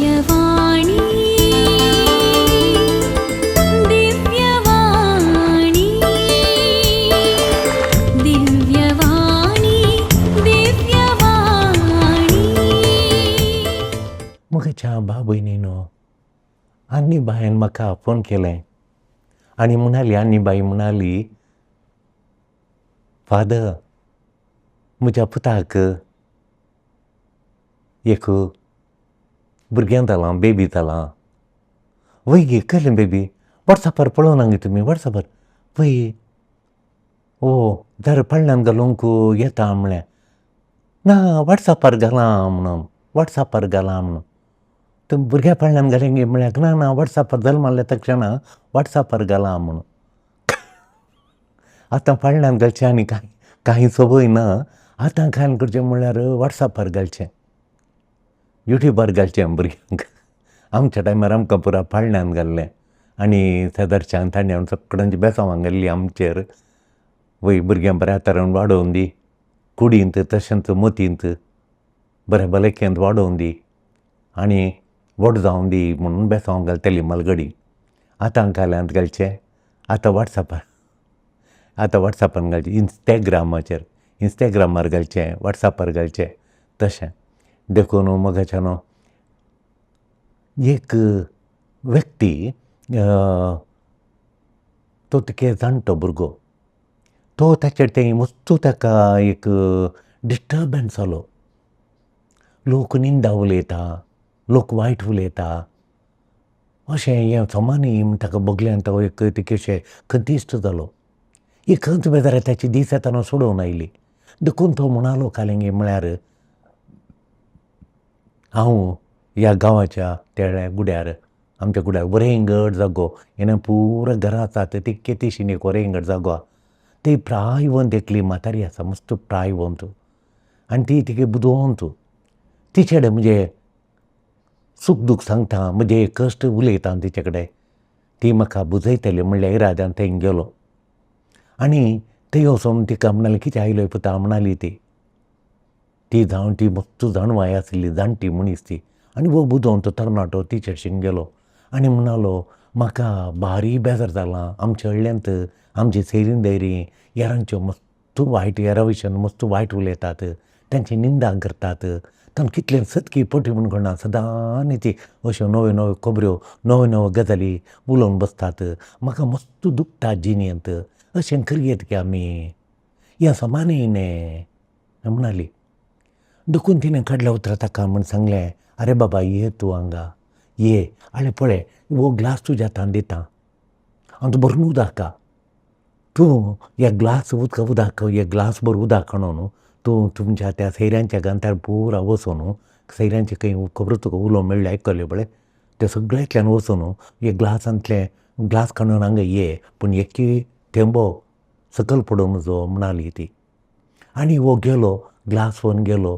दिव्यवाणी, दिव्यवाणी, दिव्यवाणी, दिव्यवाणी. म्हज्या भाव भयणीनो, आनी बायन म्हाका फोन केलें आनी म्हणाली, आनी बाई म्हणाली, फादर, म्हज्या पुताक एक भुरगें जालां, बेबी जालां. वय गे, कसलें बेबी? वॉट्सॅपार पळोवना गे तुमी? वॉट्सॅपार वय. ओ जर पडल्यान घालूंक येता म्हळें ना, वॉट्सॅपार घालां म्हणून, वॉट्सॅपार घालां म्हणून. तुमी भुरग्या पडल्यान घालें गे म्हळ्यार ना, ना, वॉट्सॅपार जल्माल्ल्या तक्षणा वॉट्सॅपार घालां म्हणून. आतां पाळण्यान घालचें आनी कांय कांय संवय ना. आतां कांय करचें म्हळ्यार वॉट्सॅपार घालचें, युट्युबार घालचें भुरग्यांक. आमच्या टायमार आमकां पुरा पाळण्यान घाल्लें आनी शेजारच्यान तांणी सगळ्यांची बेसांवां घाल्ली आमचेर. वय, भुरग्यां बऱ्या तरेन वाडोवन दी, कुडींत तशेंच मतींत बऱ्या भलायकेंत वाडोवन दी आनी व्हड जावन दी म्हणून बेसांव घालतली म्हालगडी. आतां काल्यांत घालचें, आतां वॉट्सॅपार, आतां वॉट्सॅपार घालचें, इन्स्टाग्रामाचेर, इन्स्टाग्रामार घालचें, वॉट्सॅपार घालचें तशें. देखून मोगाच्यानो, एक व्यक्ती, तो तिके जाणटो भुरगो, तो ताचेर तें वस्तू ताका एक डिस्टर्बन्स जालो. लोक निंदा उलयता, लोक वायट उलयता, अशें हें समा न्ही म्हूण ताका भोगलें. तो एक तिकेशें खंतिश्ट जालो. ही खंत बेजार ताची दीस येतना सोडोवन आयली. देखून तो म्हणालो कालेंगे म्हळ्यार, हांव ह्या गांवाच्या तेळ्या गुड्यार, आमच्या गुड्यार वरेंगड जागो, हेणे पुरा घरां आसात, तिक्के तिशीन एक वरेंगड जागो आहा. ती प्रायवंत एकली म्हातारी आसा, मस्त प्रायवंत, आनी ती तिगे बुदवंत. तिचे कडेन म्हजें सूख दूख सांगता, म्हजे कश्ट उलयता तिचे कडेन, ती म्हाका बुजयतली म्हणल्या इराद्यान थंय गेलो. आनी थंय वचोन तिका म्हणालें, कितें आयलोय पुता? म्हणाली ती. ती जाणटी, मस्त जाणवाय आसली, जाणटी मनीस ती. आनी हो बुदवंत तरणाटो तिचे गेलो आनी म्हणालो, म्हाका भारी बेजार जालां, आमच्या हळ्ळ्यांत आमची सैरीं दैरीं हेरांच्यो मस्त वायट, हेरा विशयान मस्त वायट उलयतात, तांची निंदा करतात. तांकां कितलें सतकी पटी म्हूण कळना, सदां ती अश्यो नव्यो नव्यो खबऱ्यो, नव्यो नव्यो गजाली उलोवन बसतात. म्हाका मस्त दुखता जिणेंत. अशें करयेत गे आमी? हें समा न्ही न्हें, म्हणाली. देखून तिणें काडल्या उतरां ताका म्हूण सांगलें, आरे बाबा, ये तूं हांगा ये आनी पळय, हो ग्लास तुज्या हातान दिता आनी तूं भरून उदक तूं ह्या ग्लास उदक उदक हे ग्लास भर उदक हाडून तूं तुमच्या त्या सैऱ्यांच्या गांतार पुरा वचून, सैऱ्यांचे खंय खबरो तुका उलोवंक मेळ्ळें आयकलें पळय, ते सगळ्यांतल्यान वचून हे ग्लासांतलें ग्लास काडून हांगा ये, पूण एकय थेंबो सकयल पडूंक नजो, म्हणाली ती. आनी हो गेलो, ग्लास व्हरून गेलो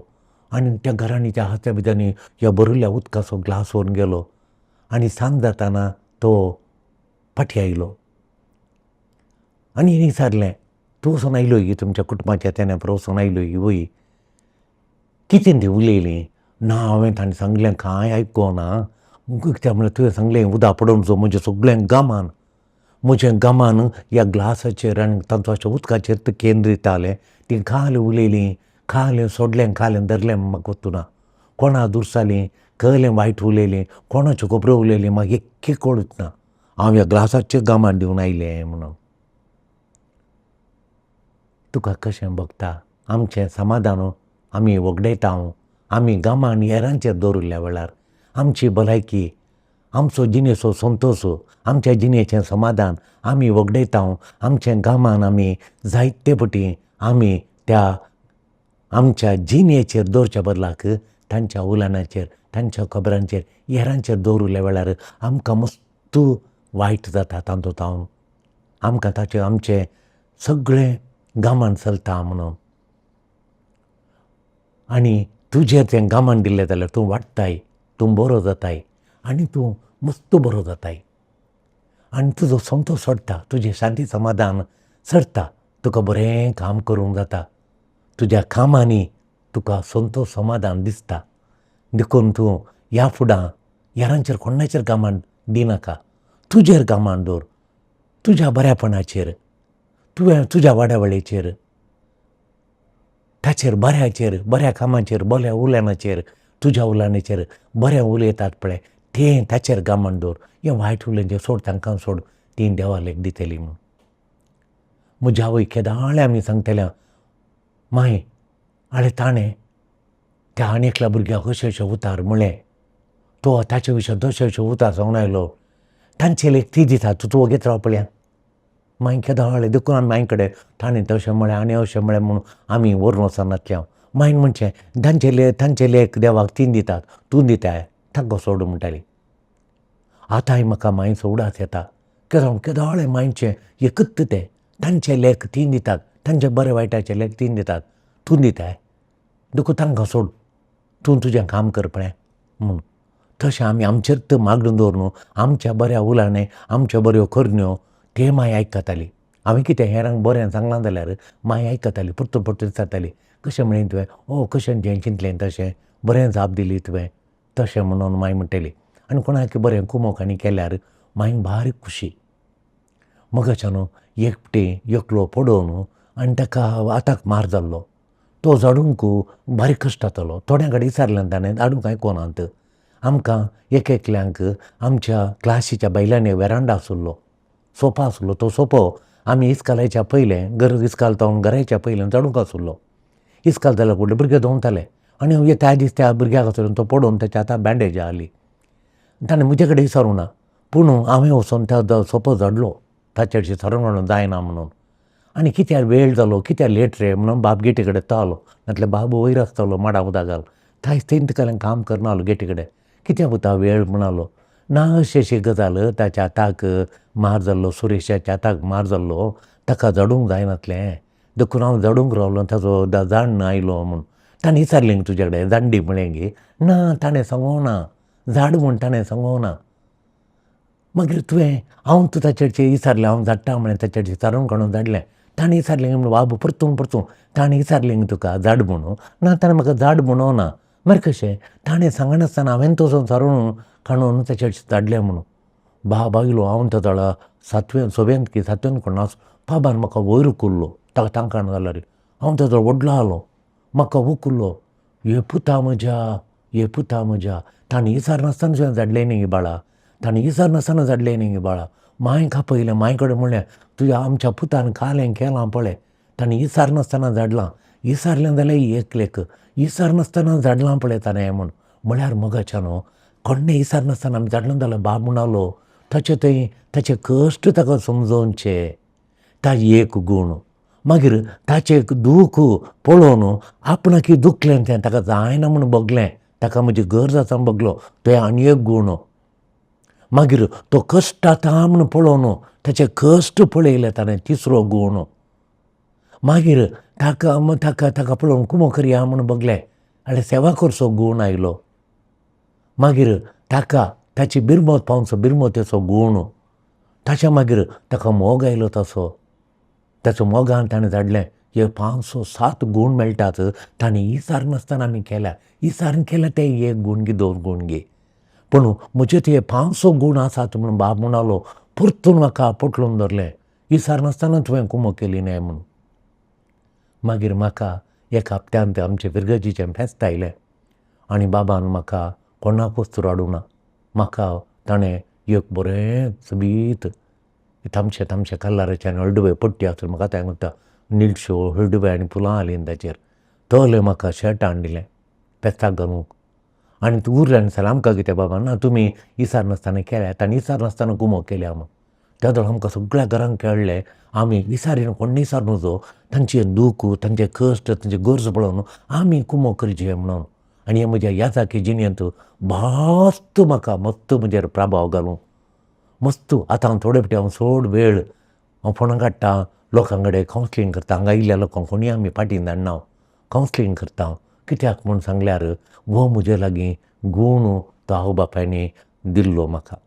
आनी त्या घरांनी त्या हात्या भितरनी ह्या भरिल्ल्या उदकाचो ग्लास व्हरून गेलो आनी सांज जाताना तो फाटीं आयलो आनी हिणें विचारलें, तूं वचून आयलो गी तुमच्या कुटुंबाच्या तेन्ना वचून आयलो गी? वय, कितें ती उलयली? ना, हांवें ताणें सांगलें कांय आयकोना. कित्याक म्हळ्यार तुवें सांगलें उदक पडोवन जो म्हजें सगळें गामान, म्हजें गामान ह्या ग्लासाचेर आनी तांचो अशें उदकाचेर केंद्रीत जालें. ती काल उलयलीं, कालें सोडलें, कालें धरलें, म्हाका वचूना. कोणा दुरसालीं, कहलें वायट उलयलीं, कोणाच्यो खबरो उलयलीं, म्हाका एक्की कळूच ना. हांव ह्या ग्लासाचेर गामान दिवन आयलें म्हणून. तुका कशें भोगता? आमचें समाधान आमी वगडायता. आमी गामान हेरांचेर दवरिल्ल्या वेळार आमची भलायकी, आमचो जिणेचो संतोश, आमच्या जिणेचें समाधान आमी वगडायता. आमचें गामान आमी जायते पटी आमी त्या आमच्या जिणेचेर दवरच्या बदलाक तांच्या उलाण्याचेर, तांच्या खबरांचेर, हेरांचेर दवरिल्ल्या वेळार आमकां मस्त वायट जाता. तांतूत हांव आमकां ताचें आमचें सगळें गामान चलता म्हणून. आनी तुजेर तें गामान दिल्लें जाल्यार तूं वाडटाय, तूं बरो जाताय आनी तूं मस्त बरो जाताय आनी तुजो संतोश चडटा, तुजें शांती समाधान चडटा, तुका बरें काम करूंक जाता, तुज्या कामांनी तुका संतोश समाधान दिसता. देखून तूं ह्या फुडां हेरांचेर कोणाचेर घामान दिनाका, तुजेर घामान दवर, तुज्या बऱ्यापणाचेर, तुवें तुज्या वाडावळीचेर, ताचेर बऱ्याचेर, बऱ्या कामाचेर, बऱ्या उलोवण्याचेर, तुज्या उलोवण्याचेर बरें उलयतात पळय तें ताचेर घामान दवर. हें वायट उलोवचें सोड, तांकां सोड, तीं देवा लेख दितलीं म्हूण. म्हज्या आवय केदाळे आमी सांगतल्या माय आळे ताणें त्या आनी एकल्या भुरग्याक अशें अशें उतार म्हळें, तो ताचे विशीं तशें अशें उतार सांगून आयलो, तांचे लेख ती दिता, तूं वगीत राव पळया. मागीर केदाळे देखून आमी माई कडेन ताणें तशें म्हळें आनी अशें म्हळें म्हूण आमी व्हरून वचनातलें. मायन म्हणचें तांचे लेख देवाक तीन दितात, तूं दिताय, तांकां सोड म्हणटाली. आतांय म्हाका मांयचो उडास येता, केदो केदोळे मांयचें एकूच तें, तांचे लेख तीन दितात, तांचे बरे वायटाचे लेख तीन दितात, तूं दिताय, देखून तांकां सोड, तूं तुजें काम कर पळय म्हूण. तशें आमी आमचेर मागणें दवर न्हू, आमच्या बऱ्या उलाणे, आमच्यो बऱ्यो करण्यो ते माय आयकताली. हांवें कितें हेरांक बरें सांगलां जाल्यार माय आयकताली, परतून परतून विचारताली, कशें म्हणलें तुवें, ओ कशें जें चिंतलें तशें बरें जाप दिली तुवें, तशें म्हणून माय म्हणटली. आनी कोणाक बरें कुमोक आनी केल्यार माय बारीक खुशी. मगाच्यान एकटें एकलो पडोवन आनी ताका हाताक मार जाल्लो, तो झाडूंक बारीक कश्ट जातालो. थोड्यां कडेन विचारलें ताणें, झाडूंक आयकोनात. आमकां एक एकल्यांक आमच्या क्लासीच्या भायल्यान वेरांडा आशिल्लो, सोफा आशिल्लो, तो सोफो आमी इस्कालाच्या पयलें घर इस्काल जावन घराच्या पयलें झाडूंक आशिल्लो. इस्काल जाल्यार फुडले भुरगे धांवताले आनी त्या दीस त्या भुरग्याक आसलो तो पडून ताच्या हाताक बँडेज आहली. ताणें म्हजे कडेन विचारूंक ना, पूण हांवें वचोन त्या सोपो झाडलो, ताचे सारून काडूंक जायना म्हणून. आनी कित्याक वेळ जालो, कित्याक लेट रे म्हणून बाब गेटी कडेन तो आलो, नातल्यार बाब वयर आसतालो माडा उदक घाल, थंय थंय तुका काम करना आसलो गेटी कडेन, कित्याक पुता वेळ म्हणालो. ना अशी अशी गजाल, ताच्या हाताक मार जाल्लो, सुरेशाच्या हाताक मार जाल्लो, ताका झाडूंक जायनातलें, देखून हांव झाडूंक रावलो, ताचो जाण आयलो म्हूण. ताणें विचारलें तुज्या कडेन जाणडी म्हळें गे, ना ताणें सांगूंक ना, झाड म्हूण ताणें सांगूंक ना. मागीर तुवें हांव तूं ताचेर विचारलें, हांव झाडटा म्हळें, ताचेर सारून काडून झाडलें. ताणें विचारलें म्हण बाबू परतून परतून ताणें विचारलें तुका झाड म्हणून, ना ताणें म्हाका झाड म्हणूंक ना. मागीर कशें ताणें सांगनासतना हांवें तसो सारून काडून ताचेर झाडलें म्हणून. बाब आयलो, हांव तो जाणा सातवें सवेंत की सातवेंत कोण आस, बाबान म्हाका वयर उखल्लो, ताका तांकां जाल्यार हांव ताजो व्हडलो आलो, म्हाका उखल्लो, हे पुता म्हज्या, हे पुता म्हज्या, ताणें विचारनासतना तुवें झाडलें न्ही बाळा, ताणें विचारनासतना झाडलें न्ही बाळा. मांयक आपयलें, मांय कडेन म्हणलें तुज्या आमच्या पुतान काल हें केलां पळय, ताणें विचारनासतना झाडलां, विचारलें जाल्यार एक लेख, विचारनासतना झाडलां पळय ताणें म्हूण. म्हळ्यार मगाच्या न्हू कोण्णें विचारनासतना आमी झाडलें जाल्यार बाब म्हणालो ताचे थंय ताचे कश्ट ताका समजोवचे, ताजें एक गूण. मागीर ताचें दूख पळोवन आपणाक दुखलें तें ताका जायना म्हूण भोगलें, ताका म्हजी गरज आसा म्हूण भोगलो, तें आनी एक गूण. मागीर तो कश्ट जाता म्हूण पळोवन ताचे कश्ट पळयले ताणें, तिसरो गूण. मागीर ताका ताका ताका पळोवन कुमो करया म्हूण भोगलें, आनी सेवा करचो गूण आयलो. मागीर ताका ताची बिरमत पावचो बिरमतेचो गूण. ताच्या मागीर ताका मोग आयलो तसो, ताचो मोगान ताणें धाडलें. हे 5 6 7 गूण मेळटात ताणें विचारनासतना आमी केल्या, विचारून केल्या ते एक गूण गी 2 गूण गी, पूण म्हजे ते 5 गुण आसात म्हूण बाब म्हणालो, परतून म्हाका पोटलून धरलें, विचारनासतना तुवें कुमो केली न्हय म्हूण. मागीर म्हाका एक हप्त्यांत आमचे फिरगर्जीचें फेस्त आयलें आनी बाबान म्हाका कोणाक वस्तू हाडूंक ना, म्हाका ताणें एक बरें सोबीत तामशे तामशे कलराचें आनी हळडुवे पट्टी आसून म्हाका तें म्हणटा निळश्यो हळडुवे आनी फुलां आलीं ताचेर, तोलें म्हाका शर्ट हाडून दिलें फेस्ताक घालूंक. आनी तूं उरलें आनी सांगलें आमकां कितें बाबा ना तुमी विचारनासतना केल्या, ताणें विचारनासतना कुमो केल्या म्हूण. त्या वेळार आमकां सगळ्या घरांक कळ्ळें आमी विचारीन कोण विचार नजो, तांचें दूख तांचे कश्ट तांची गरज पळोवन आमी कुमो करचे म्हणून. आनी हें म्हज्या याजाकी जिणेंत मस्त म्हाका मस्त म्हजेर प्रभाव घालूं मस्त. आतां हांव थोडे फावटी हांव चड वेळ हांव फोणां काडटा, लोकां कडेन कावन्सिलींग करता, हांगा आयिल्ल्या लोकांक कोणूय आमी फाटीं धाडना, कावन्सिलींग करता. कित्याक म्हूण सांगल्यार हो म्हजे लागीं गूण तो आवय बापायनी दिल्लो म्हाका.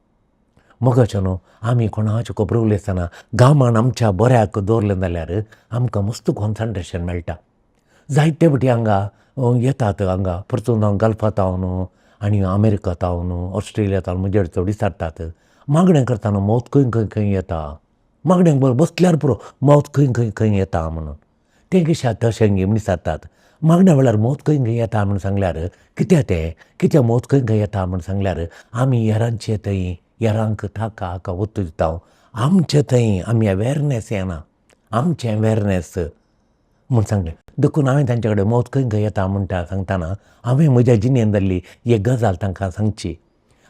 मगाचें न्हू आमी कोणाच्यो खबरो उलयतना गांवान आमच्या बऱ्याक दवरलें जाल्यार आमकां मस्त कॉन्संट्रेशन मेळटा. जायते फावटी हांगा येतात, हांगा परतून हांव गल्फांत हांव न्हू आनी अमेरिका तावन ऑस्ट्रेलिया तावन म्हजे कडेन चड विचारतात, मागणें करतना मौत खंय खंय खंय येता, मागण्यांक बरो बसल्यार पुरो मौत खंय खंय खंय येता म्हणून. तें कशें तशें म्हूण विचारतात. मागण्या वेळार मौत खंय खंय येता म्हूण सांगल्यार कित्याक तें, कित्याक मौत खंय खंय येता म्हूण सांगल्यार आमी हेरांचे थंय हेरांक ताका हाका वस्तू दिता, आमचे थंय आमी अवेरनेस येना, आमचें अवेरनेस म्हूण सांगलें. देखून हांवें तांचे कडेन मौत खंय खंय येता म्हणटा सांगतना हांवें म्हज्या जिणेंत जाल्ली एक गजाल तांकां सांगची.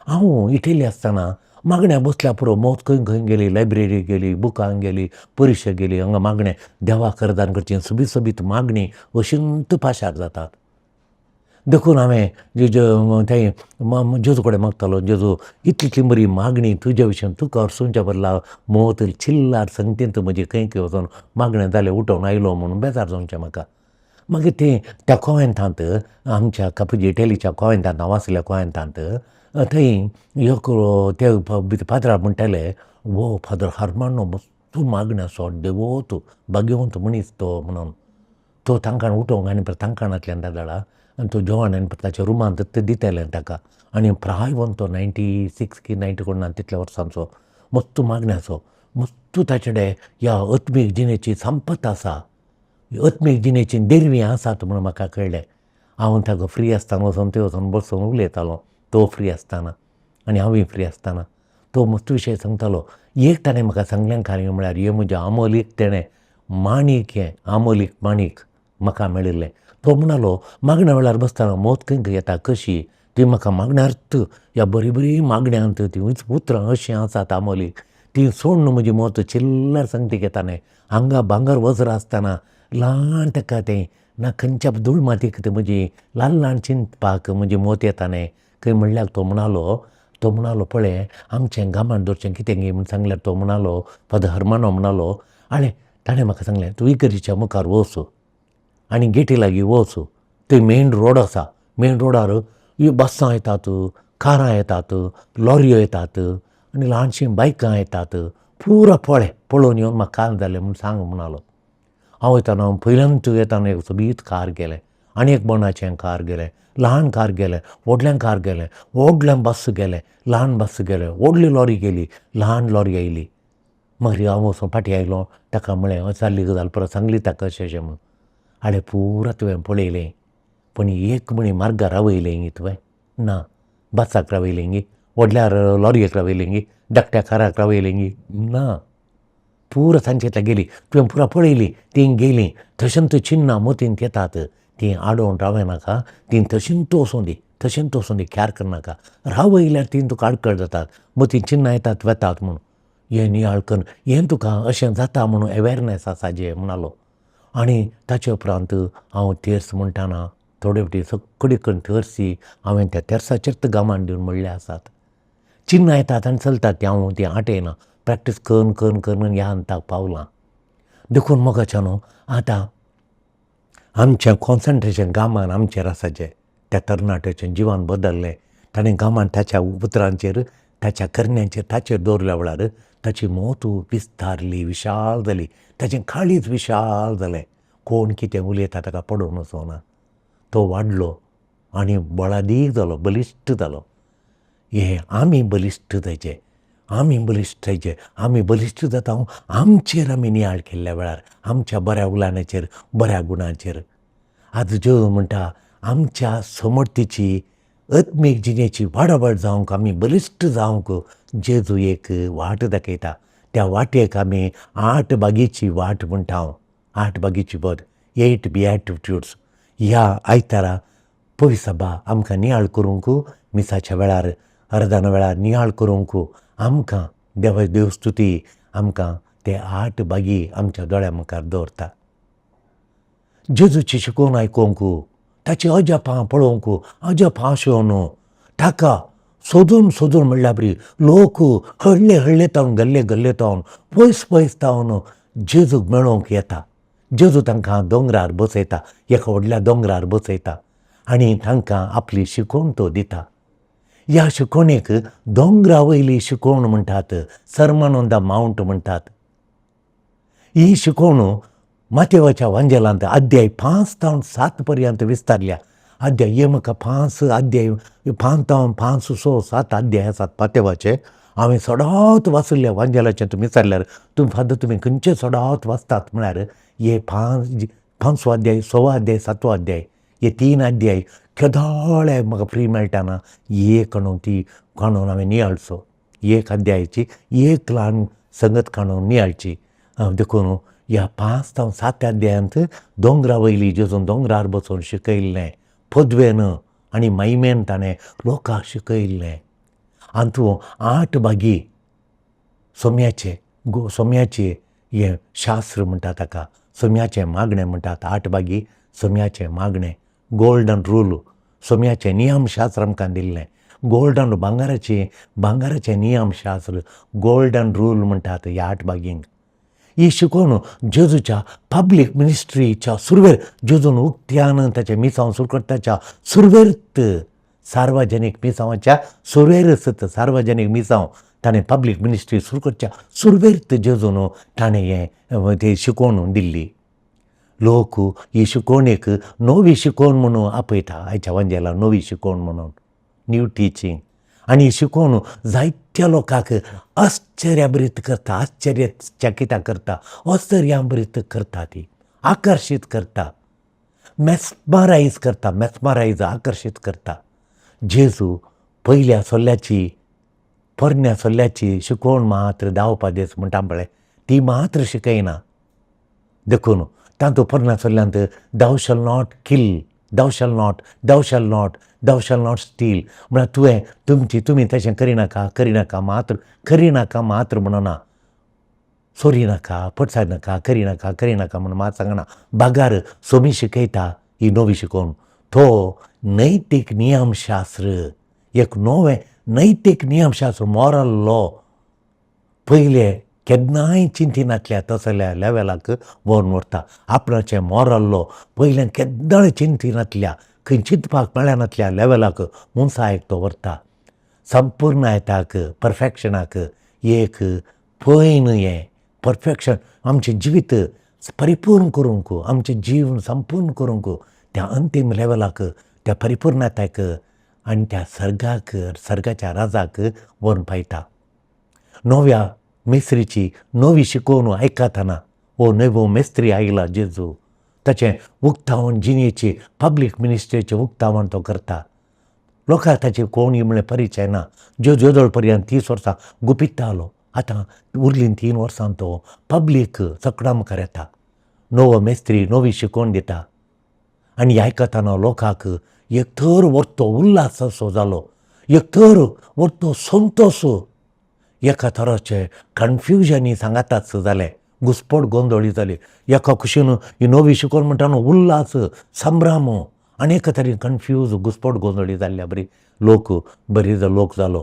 हांव इटली आसतना मागण्या बसल्या पुरो मौत खंय खंय गेली, लायब्ररी गेली, बुकां गेली, परिक्षा गेली, हांगा मागणें देवाक अर्दान करचीं सोबीत सोबीत मागणी अशंत पाशार जातात. देखून हांवें थंय जेजू कडेन मागतालो, जेजू इतली इतली बरी मागणी तुज्या विशीं तुका अर्सुच्या बदला मौत चिल्लार संगतींत म्हजी खंय खंय वचून मागणें जालें उठोवन आयलो म्हणून बेजार जावचें म्हाका. मागीर तें त्या कोवेंतांत आमच्या कापुजी इटलीच्या कोवेंतांत हांव आसल्या कोवेंतांत थंय एक ते फादरा म्हणटाले, वो फादर हरमानो मस्त मागण्याचो देवोत भाग्यवंत मनीस तो म्हणून. तो तांकां उठोवंक आनी परत तांकाणांतल्यान धाडला आनी तो जेवण आनी परत ताच्या रुमांत दिताले ताका. आनी प्रायवन तो 96 की 90 कोण ना तितल्या वर्सांचो मस्त मागण्याचो मस्त ताचे कडेन ह्या आत्मीक जिणेची संपत आसा, आत्मीक जिणेची देरवीं आसात म्हणून म्हाका कळ्ळें. हांव ताका फ्री आसतना वचून थंय वचून बसून उलयतालो, तो फ्री आसतना आनी हांवूय फ्री आसतना तो मस्त विशय सांगतालो. एक ताणें म्हाका सांगलें कार्य म्हळ्यार हें म्हजें आमोलीक तेणें माणीक, हें आमोलीक माणीक म्हाका मेळिल्लें. तो म्हणालो मागण्या वेळार बसतना मौत खंय खंय येता कशी ती म्हाका मागण्यार्थ ह्या बरीं बरीं मागण्यांत तीं उतरां अशीं आसात आमोलीक, ती सोडून म्हजी मौत चिल्लर संगतीक येता न्हय. हांगा भांगर वज्र आसतना ल्हान ताका तें ना खंयच्या धूळ मातयेक ती म्हजी ल्हान ल्हान चिंतपाक म्हजी मौत येता न्हय खंय म्हणल्यार तो म्हणालो, तो म्हणालो पळय आमचें गामान दवरचें कितें गे म्हूण सांगल्यार तो म्हणालो फादर हरमानो म्हणालो, आळे ताणें म्हाका सांगलें तूं इगर्जेच्या मुखार वच आनी गेटी लागीं वच, थंय मेन रोड आसा, मेन रोडार बसां येतात, कारां येतात, लॉरयो येतात आनी ल्हानशीं बायकां येतात, पुरो पळय, पळोवन येवन म्हाका काल जालें म्हूण सांग म्हणालो. हांव वयताना पयल्यान येताना एक सोबीत कार गेलें आनी एक बोंडाचें कार गेलें, ल्हान कार गेलें, व्हडलें कार गेलें, व्हडलें बस गेलें, ल्हान बस गेलें, व्हडली लॉरी गेली, ल्हान लॉरी आयली. मागीर हांव वचून फाटीं आयलो, ताका म्हळें जाल्ली गजाल परत सांगली ताका अशें अशें म्हणून. आरे पुरो तुवें पळयलें पूण एक म्हणी मार्गार रावयलें गी तुवें ना, बसाक रावयलें गी, व्हडल्या लॉरयेक रावयलें गी, धाकट्या काराक रावयलें गी ना, पुरो तांचेंतल्यान गेली, तुवें पुरो पळयली, तीं गेलीं, तशेंच चिन्नां मतींत येतात, तीं आडोवन रावय नाका, तीं तशींच वचूं दी, तशेंच वचूं दी, ख्यार करनाका, रावयल्यार तीं तुका आडखळ जातात, मतींत चिन्नां येतात वेतात म्हणून. हें नियाळ करून हें तुका अशें जाता म्हणून अवेरनेस आसा जें म्हणालो. आनी ताचे उपरांत हांव तेर्स म्हणटाना थोडे फावटी सगळी कडेन तेर्सी हांवें त्या तेर्साचेरच गामान दिवन म्हणले आसात. चिन्नां येतात आनी चलतात तीं, हांव तीं आटयना, प्रॅक्टीस करून करून करून ह्या हंताक पावलां. देखून मोगाच्या न्हू आतां आमचें कॉन्सन्ट्रेशन गामान आमचेर आसाचें, त्या तरणाट्याचें जिवन बदल्लें, ताणें गामान ताच्या उतरांचेर ताच्या करण्यांचेर ताचेर दवरल्या वेळार ताची मौत विस्तारली, विशाल जाली, ताचें काळीज विशाल जालें. कोण कितें उलयता ताका पडून वचना. तो वाडलो आनी बळादीक जालो, बलिश्ट जालो. हें आमी बलिश्ट जायचें, आमी बलिश्ट जायचें, आमी बलिश्ट जाता आमचेर आमी नियाळ केल्ल्या वेळार, आमच्या बऱ्या उलाण्याचेर, बऱ्या गुणांचेर. आज जेजू म्हणटा आमच्या समर्थीची आत्मीक जिणेची वाडावळ जावंक, आमी बलिश्ट जावंक जेजू एक वाट दाखयता. त्या वाटेक आमी 8 बागीची वाट म्हणटा, 8 बागीची पद, 8 बिएटिट्यूड्स. ह्या आयतारा पयसबा आमकां नियाळ करूंक, मिसाच्या वेळार, अर्दाना वेळार नियाळ करूंक आमकां देवा देवस्तुती आमकां ते 8 बागी आमच्या दोळ्या मुखार दवरता. जेजूची शिकोवन आयकूंक, ताची अजापां पळोवंक, अजापां आशोवन ताका सोदून सोदून म्हणल्यार बरी लोक हळ्ळे हळ्ळे तावन, गल्ले गल्ले तावन, पयस पयस तावन जेजूक मेळोवंक येता. जेजू तांकां दोंगरार बसयता, एका व्हडल्या दोंगरार बसयता आनी तांकां आपली शिकवण तो दिता. ह्या शिकवणेक दोंगरा वयली शिकवण म्हणटात, सरमन ऑन the mount म्हणटात. ही शिकवण मातेवाच्या वांजेलांत अध्याय 5 तावन 7 पर्यंत विस्तारल्या. अध्याय हे म्हाका पांच अध्याय, पांच जावं पांच स सात अध्याय आसात मातेवाचे. हांवें सदांच वाचिल्ले वांजेलाचें. तुमी विचारल्यार, तुमी फादर तुमी खंयचे सदांच वाचतात म्हळ्यार हे पांचवो अध्याय, सवो अध्याय, सातवो अध्याय, हे तीन अध्याय केदोळे म्हाका फ्री मेळटाना एक काडून ती काडून हांवें नियाळचो. एक अध्यायाची एक ल्हान संगत काडून नियाळची. देखून ह्या 5 जावं 7 अध्यायांत दोंगरा वयली जेजून दोंगरार बसून शिकयल्लें पदवेन आनी महिमेन ताणें लोकांक शिकयल्लें. हातूंत 8 भागी सोम्याचे सोम्याचे हें शास्त्र म्हणटा ताका, सोम्याचें मागणें म्हणटात. 8 भागी सोम्याचें मागणें, गोल्डन रूल, सोम्याचें नियमशास्त्र आमकां दिल्लें. गोल्डन भांगराचें नियमशास्त्र, गोल्डन रूल म्हणटात ह्या 8 भागींक. ही शिकोवन जेजूच्या पब्लीक मिनिस्ट्रीच्या सुरवेर, जेजून उक्त्यान ताचें मिसांव सुरू करताच्या सुरवेरत, सार्वजनीक मिसांवाच्या सुरवेरच सार्वजनीक मिसांव ताणें पब्लीक मिनिस्ट्री सुरू करच्या सुरवेरत जेजून ताणें हें ते शिकोवन दिल्ली. लोक ही शिकवणेक नवी शिकवण म्हणून आपयता. आयच्या वांजेला नवी शिकवण म्हणून, न्यू टिचींग. आनी ही शिकवण जायत्या लोकांक आश्चर्यभरीत करता, आश्चर्यचकिता करता, आश्चर्यभरीत करता, ती आकर्शीत करता, मेस्मरायज करता, मेस्मरायज आकर्शीत करता. जेजू पयल्या सोल्ल्याची, पोरण्या सोल्ल्याची शिकवण मात्र धांवपा दीस म्हणटा पळय ती मात्र शिकयना. देखून तातूंत पोरण्या सोल्ल्यांत thou shall not kill, thou shall not, thou shall not, thou shall not steal म्हळ्यार तुवें तुमची तुमी तशें करिनाका, करिनाका मात्र, करिनाका मात्र म्हणना, चोरी नाका, पटसार नाका, करिनाका, करिनाका म्हूण मात सांगना. बागार सोमी शिकयता ही नवी शिकवण. तो नैतीक नियमशास्त्र, एक नवें नैतीक नियमशास्त्र, मॉरल लॉ, पयले केन्नाय चिंतिनातल्या तसल्या लेवलाक व्हरून व्हरता. आपणाचें मॉरल लॉ पयलें केन्नाय चिंतिनातल्या, खंय चिंतपाक मेळनातल्या लेवलाक मनशाक तो व्हरता. संपूर्णताक, परफेक्शनाक एक पयन हें परफेक्शन आमचें जिवीत परिपूर्ण करूंक, आमचें जीवन संपूर्ण करूंक त्या अंतीम लेवलाक, त्या परिपूर्णतायक आनी त्या सर्गाक, सर्गाच्या राजाक व्हरून पायता. नव्या मेस्त्रीची नवी शिकवण आयकतना, हो नवो मेस्त्री आयला जेजू, ताचें उक्तावण जिणेची पब्लीक मिनिस्ट्रीचें उक्तावण तो करता. लोकांक ताचे कोण म्हळ्यार परिचय ना. जेजू येदोळ पर्यंत 30 वर्सां गुपीत आलो, आतां उरलीं 3 वर्सां तो पब्लीक सगळ्यां मुखार येता. नवो मेस्त्री नवी शिकवण दिता आनी आयकतना लोकांक एक तर व्हडतो उल्हास असो जालो, एक तर व्हडतो संतोश, एका तराचें कन्फ्युजनूय सांगाताच जालें, घुस्पट गोंदळी जाली. एका कुशीन ही नवी शिकवण म्हणटा न्हू उल्हास, संभ्रम आनी एका तरेन कन्फ्यूज, घुस्पट गोंदळी जाल्ल्या बरी लोक बरी लोक जालो.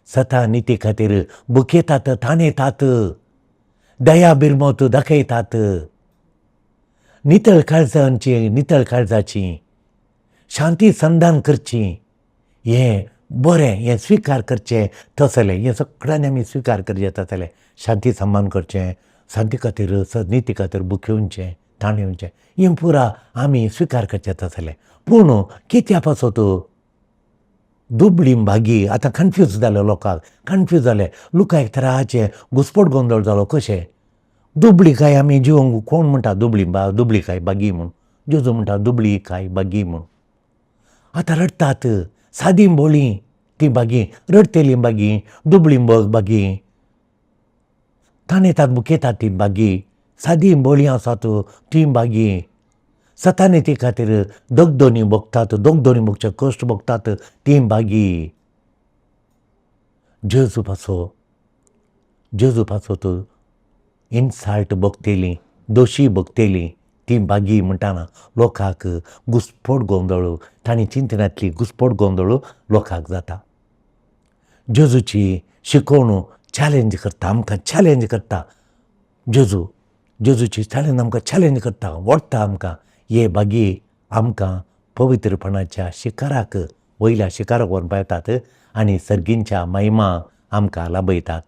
सता निती खातीर बुकयतात, ताणेतात, दया बिरमत दाखयतात, नितळ काळजांची, नितळ काळजाची शांती संधान करची, हें बरें, हें स्विकार करचें तसलें, हें सगळ्यांनी आमी स्विकार करचें तसलें, शांती सन्मान करचें, शांती खातीर निती खातीर बुखेवचें, ताणेवचें, हें पुरा आमी स्विकार करचें तसलें. पूण कित्या पासत दुबळी भागी आतां कन्फ्यूज जाले, लोकांक कन्फ्यूज जाले, लोकांक एक तराचें घुस्पट गोंदळ जालो. कशें दुबळी काय आमी जिवंक कोण म्हणटा दुबळी दुबळी काय बागी म्हूण, जेजू म्हणटा दुबळी काय बागी म्हूण. आतां रडटात सादी बोळी ती बागी, रडटेली बागी, दुबळी बागी, ताणेतात बुकयतात ती बागी, सादी बोळी आसात ती बागी, सतानी ती खातीर दगदोनी भोगतात, दगदोनी भोगचे कश्ट भोगतात ती बागी. जेजू पासो, जेजू पासत इन्साल्ट भोगतेली, दोशी भोगतेली ती बागी म्हणटाना लोकांक घुस्पट गोंदळ, तांणी चिंतनांतली घुस्पट गोंदळ लोकांक जाता. जेजूची शिकवण चॅलेंज करता, आमकां चॅलेंज करता. जेजू, जेजूची चॅलेंज आमकां चॅलेंज करता, व्हरता आमकां. हे बागी आमकां पवित्रपणाच्या शिखराक, वयल्या शिखराक व्हरून पावयतात आनी सर्गींच्या महिमा आमकां लाभयतात.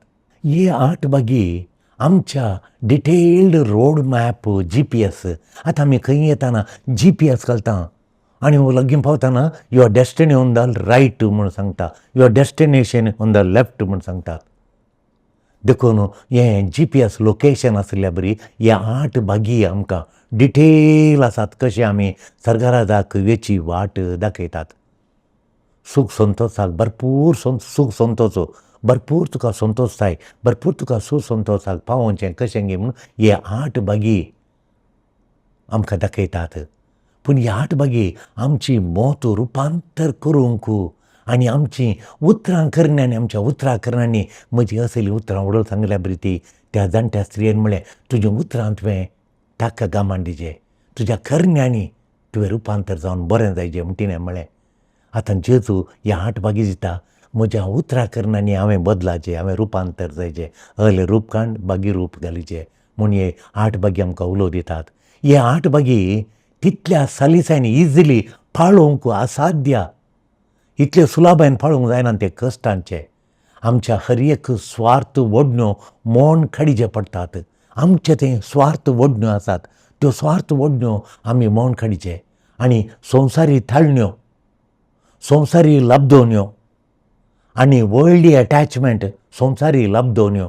ही 8 बागी आमच्या डिटेल्ड रोड मॅप, GPS. आतां आमी खंय येताना GPS घालता. आनी लागीं पावतना your destiny on the right म्हूण सांगता, your destination on the left म्हूण सांगतात. देखून हें GPS location आशिल्ल्या बरी हे 8 भागी आमकां डिटेल आसात कशें आमी सर्गराजाक वेची वाट दाखयतात. सूख संतोशाक भरपूर सूख संतोश, भरपूर तुका संतोश जाय, भरपूर तुका सूख संतोशाक पावोवचें कशें गे म्हूण हे 8 भागी आमकां दाखयतात. पूण हे 8 भागी आमची मत रुपांतर करूंक आनी आमची उतरां करण्यांनी, आमच्या उतरां करण्यांनी म्हजी असली उतरां उडोवन सांगल्या बरी ती त्या जाणट्या स्त्रियेन म्हणलें, तुज्या उतरां तुवें ताका गामान दिजे, तुज्या करण्यांनी तुवें रुपांतर जावन बरें जायजें म्हूण तिणें म्हणलें. आतां जेजू हे 8 भागी दिता, म्हज्या उतरां करण्यांनी हांवें बदलाचें, हांवें रुपांतर जायजें, अहलें रूप काण बागी रूप घालीचें म्हूण हे 8 भागी आमकां उलो दितात. हे 8 भागी तितल्या सालिसांनी इजिली पाळोवंक असाध्य, इतले सुलाभायन पाळोवंक जायना, ते कश्टांचे. आमच्या हर एक स्वार्थ ओडण्यो मोण काडीचे पडटात. आमचे ते स्वार्थ ओडण्यो आसात, त्यो स्वार्थ ओडण्यो आमी मोण काडीचे आनी संवसारी थाळण्यो, संवसारी लब्दोन्यो आनी वर्ल्डली एटॅचमेंट, संवसारी लब्दोन्यो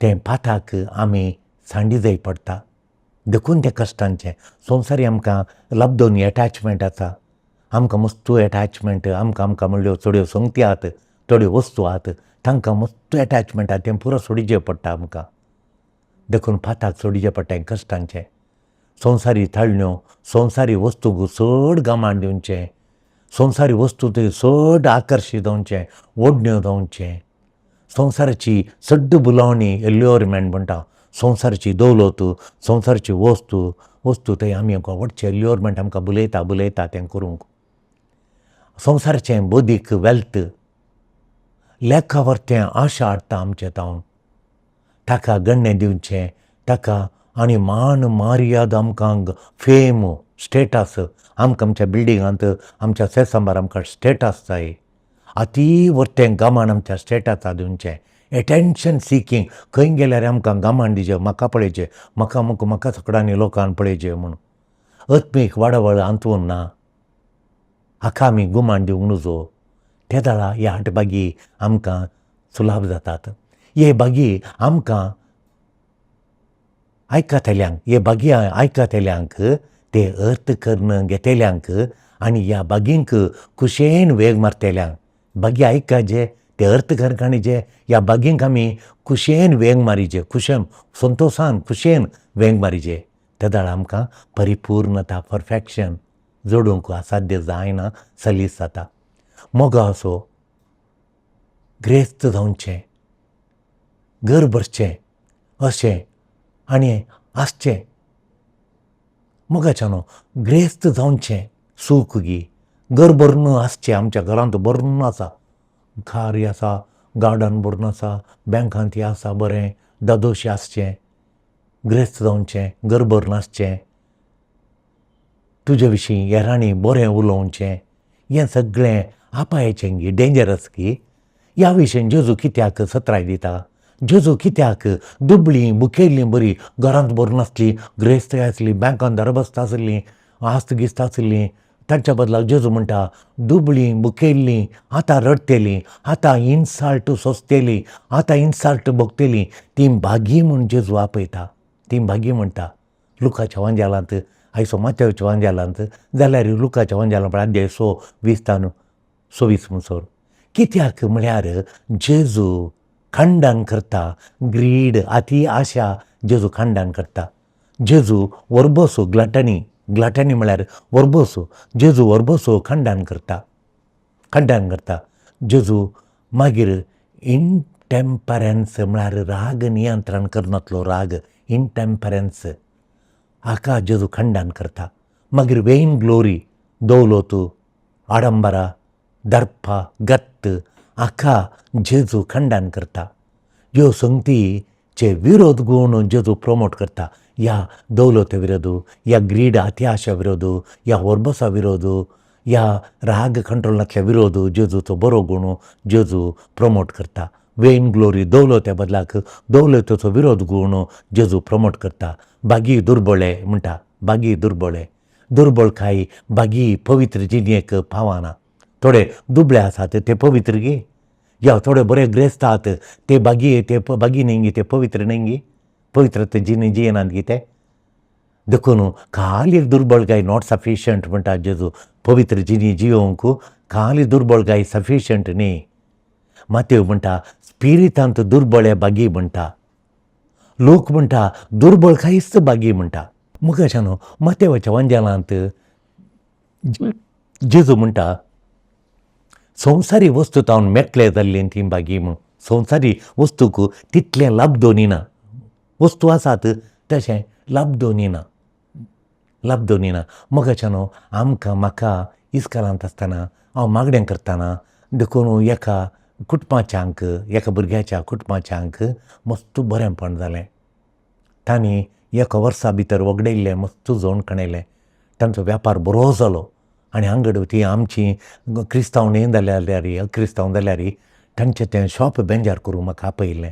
तें पाताक आमी सांडी जाय पडटा. देखून तें कश्टांचें. संवसारी आमकां लब्दोनी एटॅचमेंट आसा, आमकां मस्तू एटॅचमेंट, आमकां आमकां म्हणल्यो थोड्यो संगती आहात, थोड्यो वस्तू आहात, तांकां मस्तू एटॅचमेंट आहा, तें पुरो सोडीचें पडटा आमकां. देखून पाताक सोडीचें पडटा हें कश्टांचें. संवसारी थाळण्यो, संवसारी वस्तूंक चड गमान दिवचें, संवसारी वस्तू थंय चड आकर्शीत जावचें, ओडण्यो जावचें, संवसाराची चड बुलावणी, एल्योरमेंट म्हणटा, संवसाराची दौलत, संवसाराची वस्तू, वस्तू थंय आमी आमकां व्हडचें एल्योरमेंट आमकां बुलयता बुलयता तें करूंक. संवसाराचें बौद्धीक वेल्थ लेखावर तें आशा हाडटा आमचे तावन, ताका गण्णें दिवचें, ताका आनी मान मार्याद आमकां फेम स्टेटस, आमकां आमच्या बिल्डिंगांत आमच्या सेसंबार आमकां स्टेटस जाय, अती वरतें गमान आमच्या स्टेटसा दिवचें. एटेन्शन सिकींग, खंय गेल्यार आमकां गमान दिवचें, म्हाका पळयचें, म्हाका म्हाका म्हाका सगळ्यांनी लोकान पळयचें म्हूण. आत्मीक वाडावळ हांतून ना, हाका आमी गुमान दिवंक नजो. ते दाळा हे 8 भागी आमकां सुलाभ जातात. हे भागी आमकां आयकतल्यांक, हे भागी आयकतल्यांक, ते अर्थ करून घेतल्यांक आनी ह्या भागींक कुशेन वेग मारतल्यांक, भागी आयकाचे ते अर्थ करकाणीचे, ह्या भागींक आमी कुशेन वेंग मारीचे, कुशेन संतोशान कुशेन वेंग मारीचे. ते दाळ आमकां परिपूर्णता, परफेक्शन जोडूंक असाध्य जायना, सलीस जाता. मोगा असो ग्रेस्त जावचें, घर भरचें अशें आनी आसचें. मोगाच्या न्हू ग्रेस्त जावचें, सूख गी घर भरून आसचें, आमच्या घरांत भरून आसा, कारी आसा, गार्डन भरून आसा, बँकांत आसा, बरें दादोशी आसचें, ग्रेस्त जावचें, घर भरून आसचें, तुजे विशीं हेरांनी बरें उलोवचें, हें सगळें आपायचें गी, डेंजरस गी. ह्या विशयन जेजू कित्याक सत्राय दिता? जेजू कित्याक दुबळीं बुकेल्लीं बरीं घरांत भरून आसली, ग्रेस्त आसली, बँकान दरबस्त आसली, आस्त गिस्त आसली, तांच्या बदलाक जेजू म्हणटा दुबळीं बुकेल्लीं आतां रडटेलीं, आतां इन्साल्ट सोंसतेलीं, आतां इन्साल्ट भोगतेलीं, तीं भागी म्हूण जेजू आपयता, तीं भागी म्हणटा. लुकाच्या वांजेलांत आयसो माथ्याच्या वांजेलांत जाल्यार लुकाच्या वांजेलांत अध्याय 6 20 तान 26 म्हणसर. कित्याक म्हळ्यार जेजू खंडन करता ग्रीड, अती आशा जेजू खंडन करता. जेजू वरबसो ग्लटनी, ग्लटनी म्हळ्यार वरबसो, जेजू वरबसो खंडन करता, खंडन करता जेजू. मागीर इनटेम्परन्स म्हळ्यार राग नियंत्रण करनातलो राग, इनटेम्परन्स हाका जेजू खंडन करता. मागीर वेन ग्लोरी, दौलत, आडंबरा, दर्पा, गत्त हाका जेजू खंडन करता. ह्यो संगतीचे विरोध गुण जेजू प्रमोट करता. ह्या दौलते विरोध, ह्या ग्रीड अत्याशा विरोध, ह्या वरबसा विरोध, ह्या राग कंट्रोल नासल्या विरोध जेजूचो बरो गुण जेजू प्रमोट करता. वेन ग्लोरी, दौलते बदलाक दौलतेचो विरोध गुण जेजू प्रमोट करता. बागी दुर्बळे म्हणटा, बागी दुर्बळे. दुर्बळकाय बागी पवित्र जिणेक पावना. थोडे दुबळे आसात ते पवित्र गे, या थोडे बरे ग्रेस्त आहात ते बागी, ते बागी न्ही गे, ते पवित्र न्ही गे, पवित्र जिणे जियेनात गे ते. देखून खाली एक दुर्बळकाय not sufficient म्हणटा जेजू. पवित्र जिणी जियोवंक खाली दुर्बळकाय सफिशंट न्ही. मातेव म्हणटा स्पिरितांत दुर्बळे बागी म्हणटा. लोक म्हणटा दुर्बळकायच बागी म्हणटा. मुखाच्या न्हू मातेवाच्या वांजेलांत जेजू म्हणटा संवसारी वस्तू तावन मेकळे जाल्ली ती बागी म्हूण. संवसारी वस्तूक तितलें लाभ ना, वस्तू आसात तशें लाभ ना, लाभ ना. मोगाच्या न्हू आमकां म्हाका इस्कालांत आसतना हांव मागणें करतना देखून एका कुटुंबाच्यांक, एका भुरग्याच्या कुटुंबाच्यांक मस्त बरेंपण जालें. तांणी एका वर्सा भितर वगडयल्लें मस्त जोण कणयलें, तांचो वेपार बरो जालो. आनी हांगड ती आमची क्रिस्तांव न्ही जाल्यार, क्रिस्तांव जाल्यार तांचें तें शॉप बेंजार करूंक म्हाका आपयलें.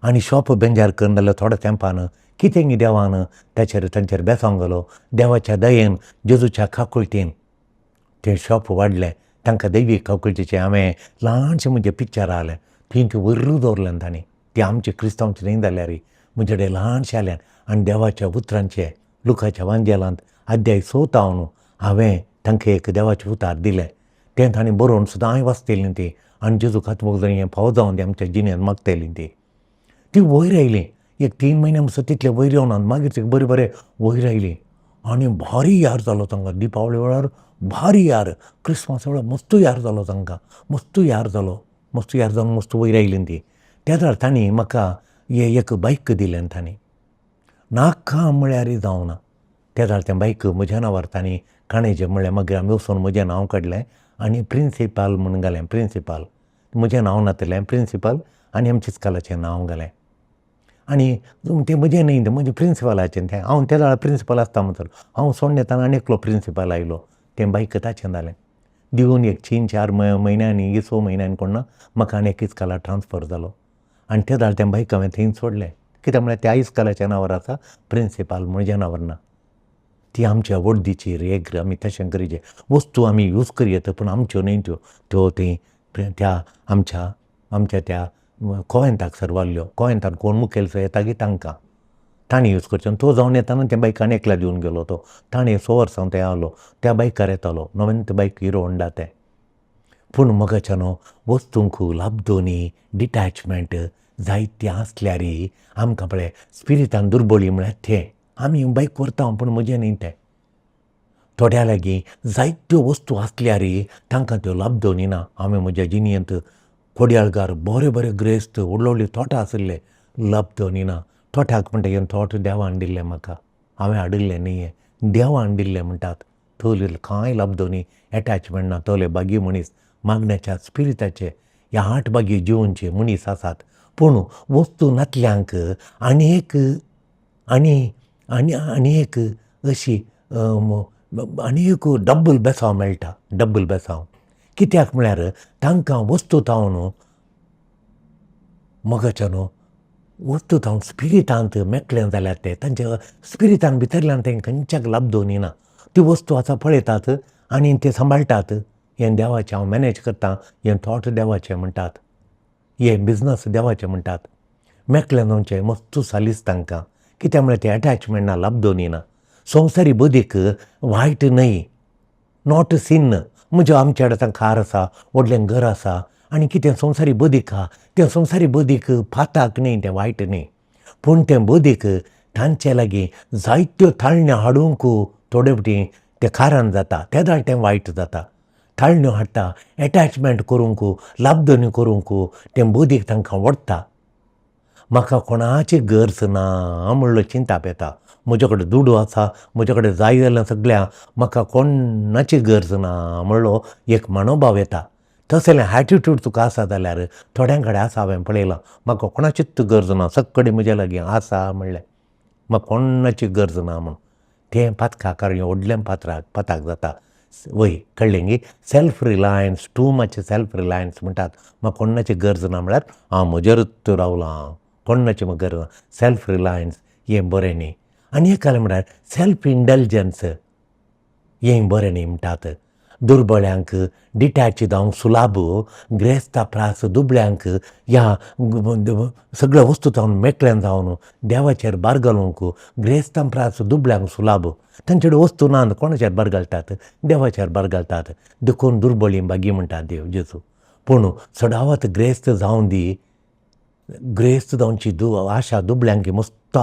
आनी शॉप बेंजार करून जाल्यार थोड्या तेंपान कितें देवान ताचेर तांचेर बेसांव घालो. देवाच्या दयेन, जेजूच्या काकुळटेन तें शॉप वाडलें. तांकां दैवीक काकुळटेचें हांवें ल्हानशें म्हजें पिक्चर आसलें, ती ती वयर दवरलें तांणी. ती आमचे क्रिस्तांवचें न्ही जाल्यार म्हजे कडेन ल्हानशें आसलें. आनी देवाच्या उतरांचें लुकाच्या वांजेलांत अध्याय 6 न्हू हांवें तांकां एक देवाचें उतार दिलें. तें तांणी बरोवन सुद्दां हांवें वाचतलीं ती. आनी जेजू खातमोग हें फावो जावन ती आमच्या जिणेंत मागतलीं ती. ती वयर आयली एक 3 म्हयने म्हणसर तितले वयर येवना, मागीर ती बरें बरें वयर आयली आनी भारी यार जालो तांकां. दिपावळे वेळार भारी यार, क्रिसमसा वेळार मस्त यार जालो तांकां, मस्त यार जालो, मस्त यार जावन मस्त वयर आयली ती. त्या वेळार तांणी म्हाका एक बायक दिलें तांणी, नाका म्हळ्यार जावना. त्या वेळार तें बायक म्हज्या नांवार तांणी काणेचें म्हणलें. मागीर आमी वचून म्हजें नांव काडलें आनी प्रिंसिपाल म्हूण घालें. प्रिंसिपाल म्हजें नांव नातलें, प्रिंसिपाल आनी आमच्या इस्कोलाचें नांव घालें. आनी तें म्हजें न्ही, तें म्हजें प्रिंसिपालाचें तें. हांव त्या वेळार प्रिंसिपाल आसता म्हणसर हांव सोडून येतना आनी एकलो प्रिंसिपाल आयलो, तें बायक ताचें जालें. दिवन एक 3-4 म्हयन्यांनी, 6 म्हयन्यांनी कोण ना म्हाका आनी एक इस्कोलार ट्रान्सफर जालो. आनी ते वेळार तें बायक हांवें थंय सोडलें. कित्याक म्हळ्यार त्या इस्कोलाच्या नांवार आसा, प्रिंसिपाल म्हज्या नांवार ना. ती आमच्या वडदीची रेग, आमी तशें करीजे. वस्तू आमी यूज करयेत पूण आमच्यो न्ही त्यो, त्यो थंय त्या आमच्या आमच्या त्या कोवेंताक सरवाल्ल्यो. कोवेंतान कोण मुखेल येता की तांकां तांणी यूज करचें. तो जावन येताना त्या बायकान एकल्या दिवन गेलो तो. ताणें 6 वर्सां थंय आसलो, त्या बायकार येतालो, नवें तें बायक हिरो होंडा तें. पूण मोगाच्या न्हू वस्तूंक लाबदोनी डिटॅचमेंट जायती आसल्यार आमकां पळय स्पिरितान दुर्बळी म्हळ्यार तें. आमी बायक व्हरता पूण म्हजें न्ही तें. थोड्या लागीं जायत्यो वस्तू आसल्यार तांकां त्यो लाबदोनी ना. हांवें म्हज्या जिणेंत कोडयाळगार बरे बरे ग्रेस्त व्हडले व्हडले तोटां आशिल्ले, लाबदोनी ना. तोट्याक म्हणटा हें तोट देवान दिल्लें म्हाका, हांवें हाडिल्लें न्ही, हें देवान दिल्लें म्हणटात. तोल कांय लाबदोनी एटॅचमेंट ना. तोले बागी मनीस मागण्याच्या स्पिरिताचे ह्या 8 बागी जिवनचे मनीस आसात. पूण वस्तू नातल्यांक आनी एक आनी आनी आनी एक अशी आनी एक डब्बल बेसांव मेळटा, डब्बल बेसांव. कित्याक म्हळ्यार तांकां वस्तू तावन मोगाच्या न्हू वस्तू तावन स्पिरितांत मेकळें जाल्यार ते तांच्या स्पिरितान भितरल्यान तें खंयच्याक लाबदोनी ना. ती वस्तू आतां पळयतात आनी ते सांबाळटात. हें देवाचें हांव मॅनेज करतां, हें थोट देवाचें म्हणटात, हें बिजनस देवाचें म्हणटात. मेकळें जावचें मस्त सालीस तांकां. कित्याक म्हळ्यार तें एटॅचमेंट ना, लाबदोनी ना. संवसारी बदीक वायट न्हय, not सिन्न. म्हज्या आमच्या कडेन कार आसा, व्हडलें घर आसा आनी कितें संवसारी बदीक आहा, तें संवसारी बदीक पाताक न्ही, तें वायट न्ही. पूण तें बदीक तांचे लागीं जायत्यो ताळण्यो हाडूंक थोडे फावटी तें कारण जाता, तें जाल्यार तें वायट जाता. ताळण्यो हाडटा, एटॅचमेंट करूंक, लाबदोनी करूंक तें बदीक तांकां ओडटा. म्हाका कोणाची गरज ना म्हणलो चिंताप येता. म्हजे कडेन दुडू आसा, म्हजे कडेन जाय जाल्यार सगळ्या, म्हाका कोणाची गरज ना म्हणलो एक मनोभाव येता. तसलें एटिट्यूड तुका आसा जाल्यार थोड्यां कडेन आसा, हांवें पळयलां. म्हाका कोणाचीच गरज ना, सगळे म्हज्या लागीं आसा म्हणलें, म्हाका कोणाची गरज ना म्हूण. तें पातका कारण व्हडलें पात्राक पाताक जाता. वय कळ्ळें गी? Self reliance, too much self reliance म्हणटात. म्हाका कोणाची गरज ना म्हळ्यार हांव म्हजेरूच रावलां, कोणाची म्हाका गरज ना. सेल्फ रिलायन्स हें बरें न्ही. आनी एक म्हळ्यार सेल्फ इंडल्जन्स. हें बरें न्ही म्हणटात. दुर्बळ्यांक डिटॅच जावंक सुलाभ, ग्रेस्ता प्रास दुबळ्यांक ह्या सगळ्या वस्तू जावन मेकळें जावन देवाचेर भार घालूंक ग्रेस्तां प्रास दुबळ्यांक सुलाभ. तांचे कडेन वस्तू ना, कोणाचेर भार घालतात? देवाचेर भार घालतात. देखून दुर्बळी भागी म्हणटात देव जेजू. पूण चडावत ग्रेस्त जावं दी, ग्रेस्त जावची आशा दुबळ्यांक मस्त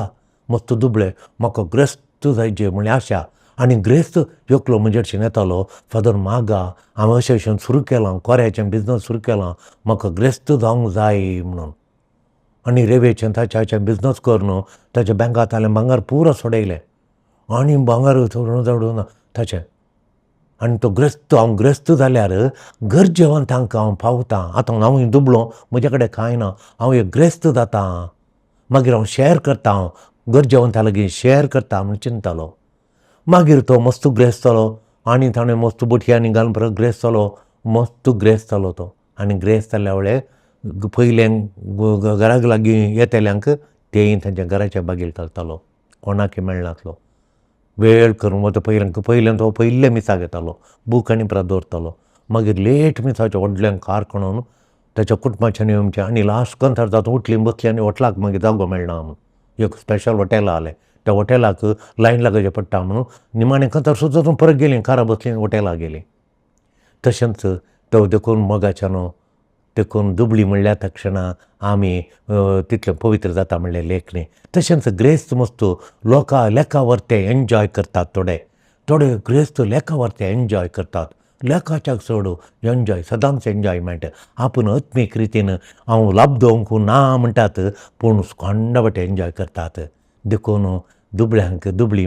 मस्त दुबळे म्हाका ग्रेस्त जायचे म्हणल्यार आशा. आनी ग्रेस्त एकलो म्हजेडशीन येतालो, फादर मागा, हांवें अशें अशें सुरू केलां, कोऱ्याचें बिजनस सुरू केलां, म्हाका ग्रेस्त जावंक जाय म्हणून. आनी रेवेचें ताचें बिजनस करून ताच्या बँकांतलें भांगर पुरो सोडयलें आनी भांगर सोडून सोडून ताचें. आनी तो ग्रेस्त, हांव ग्रेस्त जाल्यार गरजेवंतांक हांव पावतां. आतां हांव दुबळो, म्हजे कडेन कांय ना, हांव एक ग्रेस्त जातां, मागीर हांव शॅर करता, हांव गरजेवंतां लागीं शॅर करता म्हूण चिंततालो. मागीर तो मस्त ग्रेस्त जालो आनी ताणें मस्त बटयांनी घालून परत ग्रेस्त जालो, मस्त ग्रेस्त जालो तो. आनी ग्रेस्त जाल्या वेळे पयलें घराक लागीं येतल्यांक तेय तांच्या घराच्या बागेर घालतालो, कोणाकय मेळनासलो. वेळ करून वता पयलें पयलें तो पयलें मिसाक येतालो, बूक आनी परत दवरतालो. मागीर लेट मिसाचें व्हडलें कार करून ताच्या कुटुंबाच्यान येवचें आनी लास्ट कंतार जाता उठली बसली आनी हॉटेलाक मागीर जागो मेळना म्हणून एक स्पेशल हॉटेल आहलें, त्या हॉटेलाक लायन लागोवचें पडटा म्हणून निमाणें कंतार सुद्दां परत गेलीं, कारा बसलीं, हॉटेलाक गेलीं. तशेंच तो देखून मोगाच्यानो, देखून दुबळी म्हणल्या तक्षणा आमी तितलें पवित्र जाता म्हणलें लेख न्ही. तशेंच ग्रेस्त मस्त लोकां लेखा वरते एन्जॉय करतात, थोडे थोडे ग्रेस्त लेखा वरते एन्जॉय करतात, लेखाच्याक चड एन्जॉय, सदांच एन्जॉयमेंट. आपूण आत्मीक रितीन हांव लाभ दवरूंक ना म्हणटात, पूण कोंडा वाटे एन्जॉय करतात. देखून दुबळ्यांक दुबळी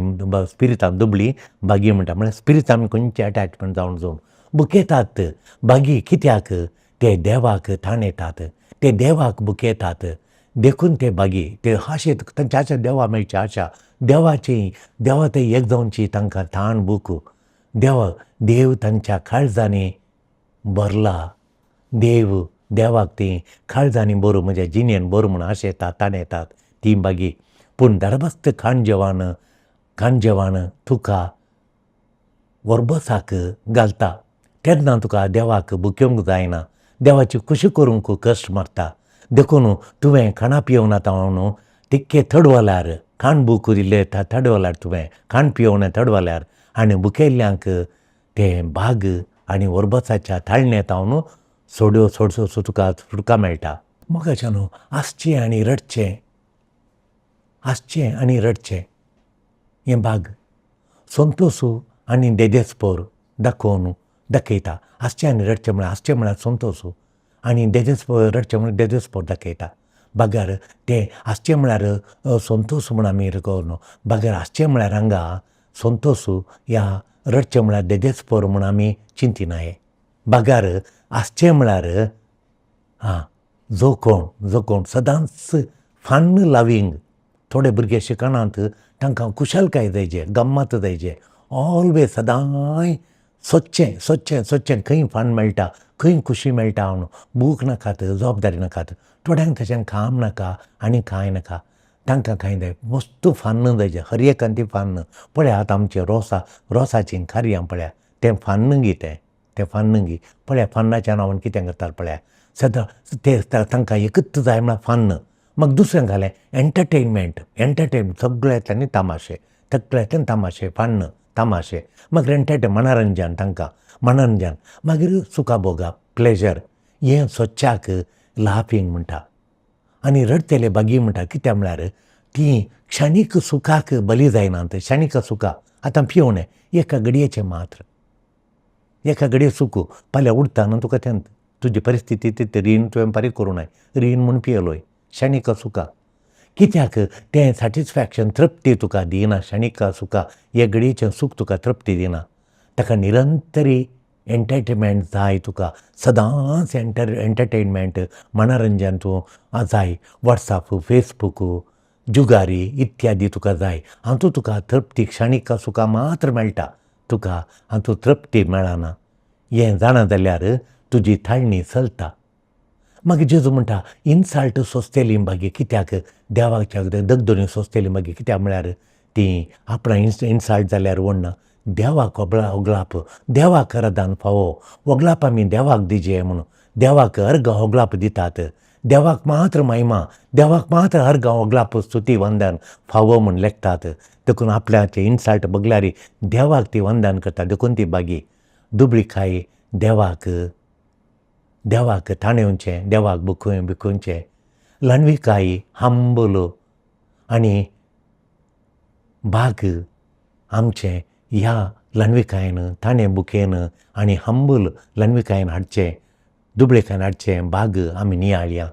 स्पिरितान दुबळी बागी म्हणटा, म्हळ्यार स्पिरितान खंयचे एटॅचमेंट जावन जावन बुकयतात बागी. कित्याक ते देवाक ताणेतात, ते देवाक बुकयतात, देखून ते बागी. ते आशेत, तांची आशा देवा मेळची आशा, देवाची देवा ते एक जावची तांकां ताण बूक. देवा देव तांच्या काळजांनी भरला, देव देवाक तीं काळजांनी बरो म्हज्या जिणेन बरो म्हूण आशेतात, ताणेतात तीं बागी. पूण दरबस्त खाण जेवण, खाण जेवण तुका वरबसाक घालता तेन्ना तुका देवाक बुकेवंक जायना, देवाची खुशी करूंक कश्ट मारता. देखून तुवें खाणां पिवना न्हू तितके थडवल्यार, खाण बूक दिल्ले थडवल्यार, तुवें खाण पिवना थडवल्यार आनी बुकेल्ल्यांक तें भाग आनी वरबसाच्या ताळणेंत हांव सोड्यो सोडसो तुका सुटका मेळटा. मोगाच्या न्हू, आसचें आनी रडचें, आसचें आनी रडचें हें भाग संतोसू आनी देदेस्पोर दाखोवन दाखयता. आसचें आनी रडचें म्हळ्यार, आसचें म्हळ्यार संतोसू आनी देदेस्पोर, रडचें म्हळ्यार देदेस्पोर दाखयता. बगर तें आसचें म्हळ्यार संतोस म्हूण आमी करूं, बगर आसचें म्हळ्यार हांगा संतोसू या रडचें म्हळ्यार देदेस्पोर म्हूण आमी चिंतिनाय. बगर आसचें म्हळ्यार आं जो कोण, जो कोण सदांच फन लवींग. थोडे भुरगे शिकनात, तांकां खुशालकाय जायचे, गम्मत जायचे, ऑलवेज सदांय सोदचें सोदचें सोदचें खंय फन मेळटा, खंय खुशी मेळटा म्हणून. बूक नाकात, जबाबदारी नाकात, थोड्यांक तशें काम नाका आनी कांय नाका, तांकां कांय जाय मस्त फन्न जायचें, हर एकान ती फन्न. पळया आतां आमचें रोसा, रोसाचीं कार्यां पळया, तें फन्न गी, तें तें फन्न गी. पळया फन्नाच्या नांवान कितें करतात पळया सदां ते. तांकां एकूच जाय म्हळ्यार फन्न. मागीर दुसरें घालें एंटरटेनमेंट, एंटरटेनमेंट सगळ्यांतल्यानी तामाशे, सगळ्यांतल्यान तामाशे, फन्न तामाशे. मागीर एंटरटेन मनोरंजन, तांकां मनोरंजन. मागीर सुखा भोगा प्लेजर, हें सोदच्याक लाफींग म्हणटा. आनी रडटले बागी म्हणटा, कित्याक म्हळ्यार तीं क्षणीक सुखाक बली जायनात. क्षणीक सुखा आतां पिवणें एका घडयेचें मात्र, एका घडये सुख, फाल्यां उठता न्हू तुका तें तुजी परिस्थिती ती रीण तुवें फारीक करूं नाय, रीण म्हूण पियेलोय क्षणीक सुखा. कित्याक तें सॅटिस्फॅक्शन तृप्ती तुका दिना. क्षणीक सुखा, एक घडयेचें सूख तुका तृप्ती दिना. ताका निरंतरी एंटरटेनमेंट जाय तुका, सदांच एंटरटेनमेंट मनोरंजन तूं जाय. वॉट्सॅप, फेसबूक, जुगारी इत्यादी तुका जाय. हातूंत तुका तृप्ती क्षणीक सुखां मात्र मेळटा तुका, हातूंत तृप्ती मेळना. हें जाणा जाल्यार तुजी ताळणी चलता. मागीर जेजू म्हणटा, इन्सल्ट सोंसतली मागीर कित्याक, देवाच्या दगदोनी सोंसतली मागीर कित्याक म्हळ्यार तीं आपणा इन्सल्ट जाल्यार व्हडना, देवाक होगळाप, देवाक आराधन फावो, होगळाप आमी देवाक दिजे म्हणून देवाक अर्घ होगळाप दितात. देवाक मात्र महिमा, देवाक मात्र अर्घ होगळाप स्तुती वंदन फावो म्हूण लेखतात. देखून आपल्याचे इन्सल्ट बगल्यार देवाक ती वंदन करता. देखून ती बागी दुबळीकाय देवाक देवाक ताणेवचें, देवाक भिकोवचें. ल्हानविकाय हंबल आनी भाग आमचें ह्या ल्हानविकायेन ताणें बुकेन आनी हंबल ल्हानविकायेन हाडचें, दुबळेकायेन हाडचें भाग आमी नियाळया.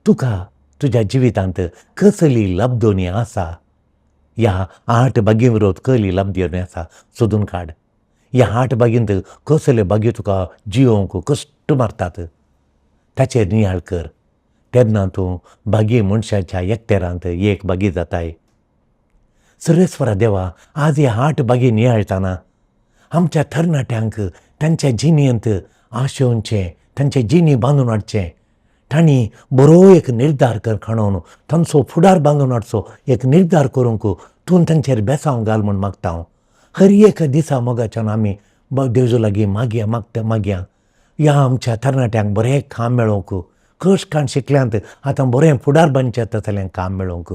तुका तुज्या जिवितांत कसली लब्धोनी आसा, ह्या 8 बागी विरोध कसली लब्धोनी आसा सोदून काड. ह्या 8 बागींत कसले बागी तुका जियोवंक कश्ट मारतात ताचेर नियाळ कर. तेन्ना तूं बागी मनशाच्या एकतेरांत एक बागी जाताय. सर्वेस्वरा देवा, आज ह्या 8 बागी नियाळटाना आमच्या तरणाट्यांक तांच्या जिणेंत आशेवचें, तांचे जिणी बांदून हाडचें, तांणी बरो एक निर्धार कर खणोवन तांचो फुडार बांदून हाडचो एक निर्धार करूंक तूं तांचेर बेसांव घाल म्हूण मागता हांव. हर एक दिसा मोगाच्यान आमी देवजो लागीं मागया मागता मागया ह्या आमच्या तरणाट्यांक बरें काम मेळोवंक, कश्ट काण शिकल्यांत आतां बरें फुडार बांदचें जाता काम मेळोवंक,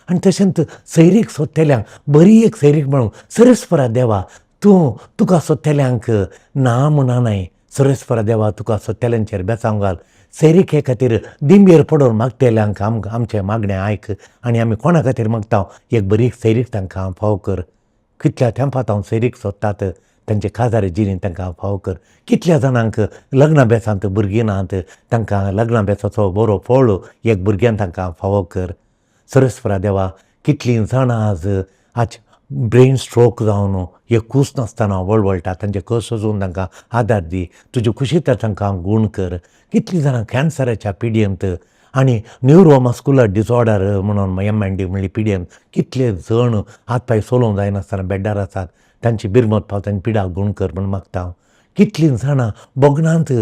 आनी तशेंच सैरीक सोदतल्यांक बरी एक सैरीक मेळोवंक. सर्वेस्परा देवा, तूं तुका सोदतल्यांक ना म्हणा. सर्वेस्परा देवा, तुका सोदतल्यांचेर बेसांव घाल. सैरिके खातीर दिंबेर पडून मागतल्यांक आमचें मागणें आयक. आनी आमी कोणा खातीर मागता, एक बरी सैरीक तांकां फावो कर. कितल्या तेंपात हांव सैरीक सोदतात तांचे काजारी जिणें तांकां फावो कर. कितल्या जाणांक लग्ना बेसांत भुरगीं नात तांकां लग्ना बेसाचो बरो फळ एक भुरग्यान तांकां फावो कर. सर्वेस्परा देवा, कितलीं जाणां आज आज ब्रेन स्ट्रोक जावन एक कूस नासतना वळवळटा तांचे कस वचून तांकां आदार दी, तुजे खुशी तर तांकां गूण कर. कितलीं जाणां कॅन्सराच्या पिडयेंत आनी न्युरोमस्कुलर डिसऑर्डर म्हणून MND म्हणली पिडयेंत कितले जण हात पांय सोलोवंक जायनासतना बेड्डार आसात, तांची बिरमत पाव तांची पिडा गूण कर म्हूण मागता हांव. कितलीं जाणां भोगणांत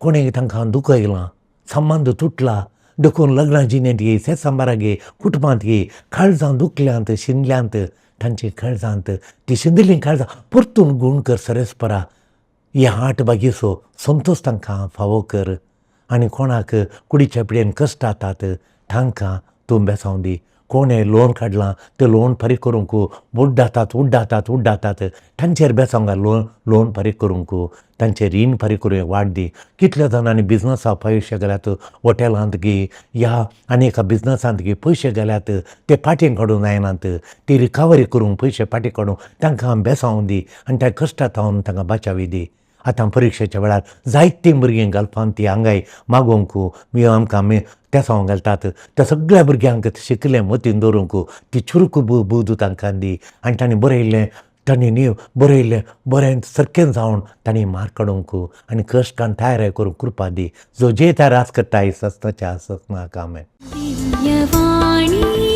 कोणें तांकां दुखयलां, संबंद तुटला, देखून लग्ना जिणेंत घे, सेसांबारा घे, कुटुंबांत घे, काळजां दुखल्यांत शिंदल्यांत तांची काळजांत ती शिंदलीं काळजां परतून गूण कर. सर्वेस्परा, ह्या 8 बागीचो संतोश तांकां फावो कर. आनी कोणाक कुडीच्या पिडेन कश्ट जातात तांकां तूं बेसांव दी. कोणें लोन काडलां तें लोन फारीक करूंक उड्डातात उड्डातात उड्डातात तांचेर बेसांव घाल. लोन फारीक करूंक तांचें रीण फारीक करूंक वाट दी. कितल्या जाणांनी बिजनसा पयशे घाल्यात, हॉटेलांत गी ह्या आनी एका बिजनसांत गी पयशे घाल्यात, ते फाटीं काडूंक जायनात, ती रिकवरी करूंक पयशे फाटीं काडूंक तांकां बेसांव दी आनी त्या कश्टांत तांकां बाचावी दी. आतां परिक्षेच्या वेळार जायतीं भुरगीं घालपान ती हांगाय मागोवंक आमकां आमी तेसांव घालतात. त्या सगळ्या भुरग्यांक शिकलें मतीन दवरूंक ती चुरूक बुद्द तांकां दी आनी तांणी बरयल्लें तांणी न्ही बरयल्लें बरें सारकें जावन तांणी मार्क काडूंक आनी कश्ट काडून तयार करूंक कृपा दी. जो जे तयार आस करता ससनाच्या ससना काम. दिव्यवाणी.